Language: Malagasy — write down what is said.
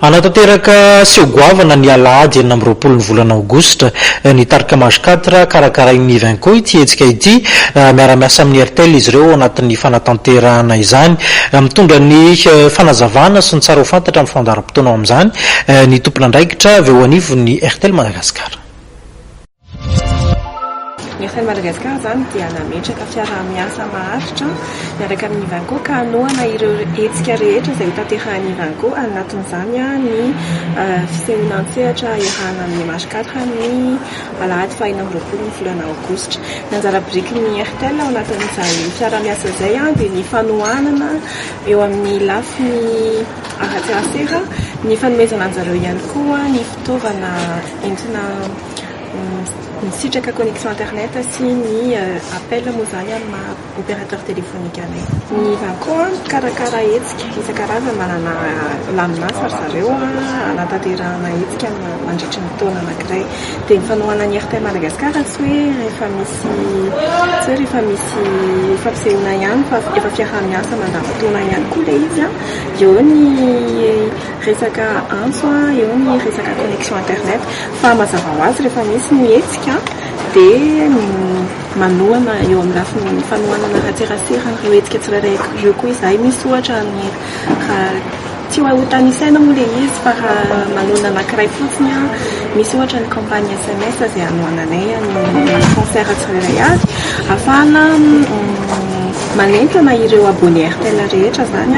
Hanatanteraka seho goavana ny alahady 26 ny volana aogositra ny tarika Mage Quatre karakarain'ny Vinco ity hetsika ity. Miara-miasa amin'ny Airtel izy ireo ao anatin'ny fanatanterahana izany. Mitondra ny fanazavana sy ny tsara ho fantatra amin'ny fandaharam-potoana ao amin'izany ny tompon'andraikitra avy eo anivon'ny Airtel Madagascar. Ny Airtel Madagascar izany dia nametraka fiaraha-miasa maharitra miaraka amin'ny Ivanco ka hanohana ireo hetsika rehetra izay hotanterahin'ny Ivanco, anatin'izany ny fisehoana an-tsehatra iarahana amin'ny Mage Quatre ny alahady faha 26 ny volana aogositra. Ny anjara birikin'ny Airtel ao anatin'izay fiaraha-miasa izay dia ny fanohanana eo amin'ny lafiny ara-tserasera, ny fanomezana anjareo ihany koa ny fitaovana entina misitraka connexion internet sy ny appel moa izany amin'ny maha opérateur téléphonique anay. Ny Ivanco mikarakara hetsika isan-karazany, manana lamin'asa ry zareo hanatanterahana hetsika mandritry ny taona anankiray. Dia ny fanohanan'ny Airtel Madagascar tsy hoe rehefa misy tsy hoe rehefa misy fampisehoana ihany fa efa fiaraha-miasa mandavan-taona ihany koa ilay izy. Eo ny resaka antso, eo ny resaka connexion internet. Fa mazava ho azy rehefa misy ny hetsika dia manohana eo amin'ny lafiny fanohanana ara-tserasera ireo hetsika tsirairay ireo koa izahay. Misy ohatra ny raha tsy ho tanisaina moa ilay izy fa raha manonona anankiray fotsiny, misy ohatra ny campagne SMS izay hanohananay ny concert tsirairay avy ahafahana manentana ireo abonné Airtel rehetra izany.